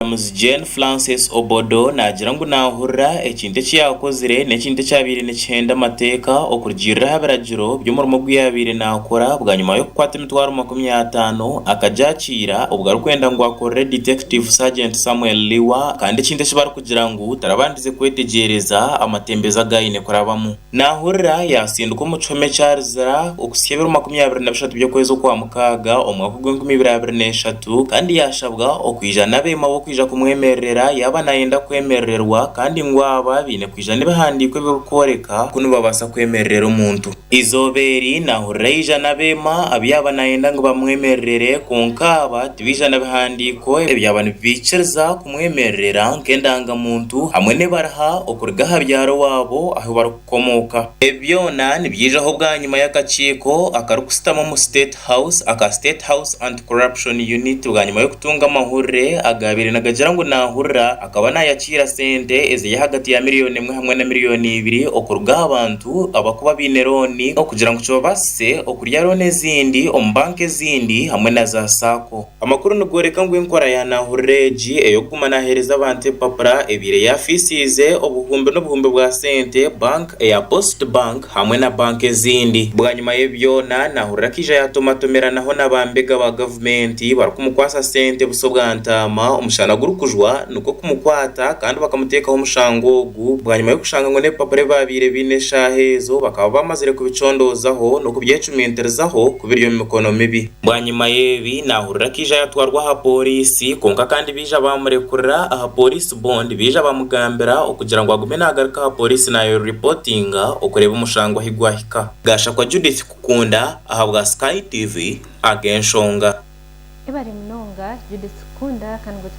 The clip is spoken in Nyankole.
Omuramuzi Jane Frances Obodo naagira ngu naahurira ekintu eki yaakozire n'ekintu ekyabaire nikihenda amateeka okurugiirira aha biragiro by'omurimo ogu yaabaire naakora bwanyima y'okukwata emitwaro 50 akagyakiira obwo arikwenda ngu akorere Detective Sergeant Samuel Liwa kandi ekintu eki barikugira ngu tarabandize kwetegyereza amatembezo agu aine kurabamu. Naahurira yaasindikwa omu kihome ekya Luzira okuhitsya ebiro 23 by'okwezi Okwamukaaga omwaka ogw'enkumi ibiri abiri n'eshatu kandi yaashabwa okwija n'abeema b'okwija kumwemererera yaaba naayenda kwemerererwa kandi ngu aba baine kwija n'ebihandiiko ebirikworeka ku nibabaasa kwemererera omuntu. Eizooba eri naahurira yaija n'abeema abu yaaba naayenda ngu bamwemererere kwonka aba tibaija na bihandiiko ebyaba nibibaikiriza kumwemererera nk'endangamuntu hamwe n'ebaruha okuruga aha byaro owaabo ahu barikukomooka. Ebi byona nibyijaho bwanyima y'akakiiko akarikushutama omu State House aka State House Anti-Corruption Unit bwanyima y'okutunga amahurire agaabaire nigagira ngu naahurira akaba naayakiira sente eziri ahagati ya miriyoni emwe hamwe na miriyoni ibiri okuruga aha bantu abarikuba baine looni okugira ngu kibabaasise okurya looni ezindi omu banka ezindi hamwe na za SACCO. Amakuru nigoreka ngu enkora ya Nahurira egi ey'okuguma naheereza abantu ebipapura ebaire yafiisiize obuhumbi n'obuhumbi bwa sente bank eya Post Bank hamwe na bank ezindi. Bwanyima y'ebi byona, Nahurira akaija yatomatomeranaho na bambega ba gavumenti barikumukwasa sente buso bwa ntaama omushana gurikujwa nikwo kumukwata kandi bakamuteekaho omushango ogu bwanyima y'okushanga ngu n'ebipapura ebi baabaire baine eshaaha ezo bakaba bamazire kubicondoozaho n'okubyecumiintirizaho ku biri omu mikono mibi. Bwanyima y'ebi, naahurira akaija yaatwarwa aha pooriisi, kwonka kandi baija baamurekurira aha pooriisi bond baija bamugambira okugira ngu agume naagaruka aha pooriisi naayeruripotinga okureeba omushango ahi gwahika. Gashakwa Judith Kukunda ahabwa Sky TV, Ag'enshonga. Ebare munonga Judith Kukunda kandi ngu.